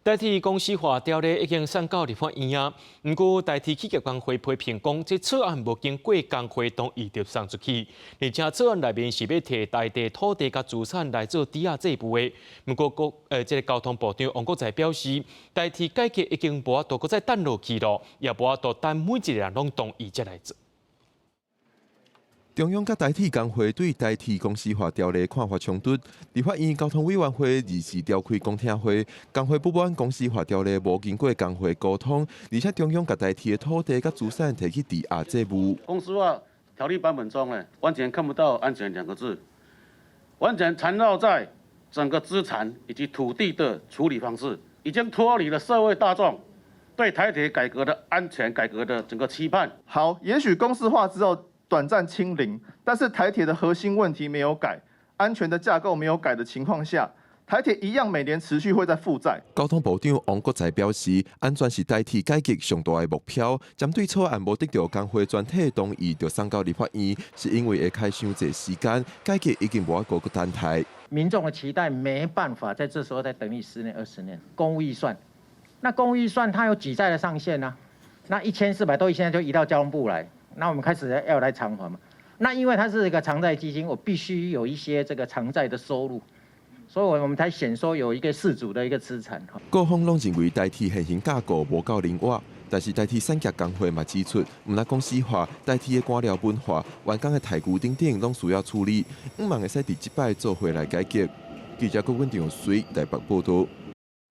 台鐵公司化條例已經送到立法院啊，毋過台鐵企業工會批評講，這草案無經過工會同意就送出去，而且草案內面是欲提台地土地佮資產來做抵押債務的。毋過國這个交通部長王國材表示，台鐵改革已經無法度閣再等落去囉，也無法度等每一个人攏同意才來做。中央佮台鐵工會對台鐵公司化條例看法衝突，立法院交通委員會二時召開公聽會，工會不滿公司化條例無經過工會溝通，而且中央共台鐵的土地佮資產提去抵押債務。公司化條例版本中呢，完全看不到安全兩個字，完全纏繞在整個資產以及土地的處理方式，已經脫離了社會大眾對台鐵改革的安全改革的整個期盼。好，也許公司化之後短暫清零，但是台鐵的核心問題沒有改，安全的架構沒有改的情況下，台鐵一樣每年持續會在負債。交通部長王國材表示，安全是台鐵改革上大的目標。針對草案無得到工會全體同意就送到立法院，是因為會開傷濟時間，改革已經無法度閣等待。民眾的期待沒辦法在這時候再等你10年20年。公務預算，那公務預算它有舉債的上限啊，那1400多億現在就移到交通部來。那我們開始要來償還嘛？那因為它是一個償債基金，我必須有一些這個償債的收入，所以我們才顯說有一個適足的一個資產。各方攏認為台鐵現行架構無夠靈活，但是台鐵產業工會嘛指出，毋但公司化，台鐵的官僚文化、員工的待遇等等，攏需要處理，毋茫會使佇這擺做伙來解決。記者郭文長水台北報道。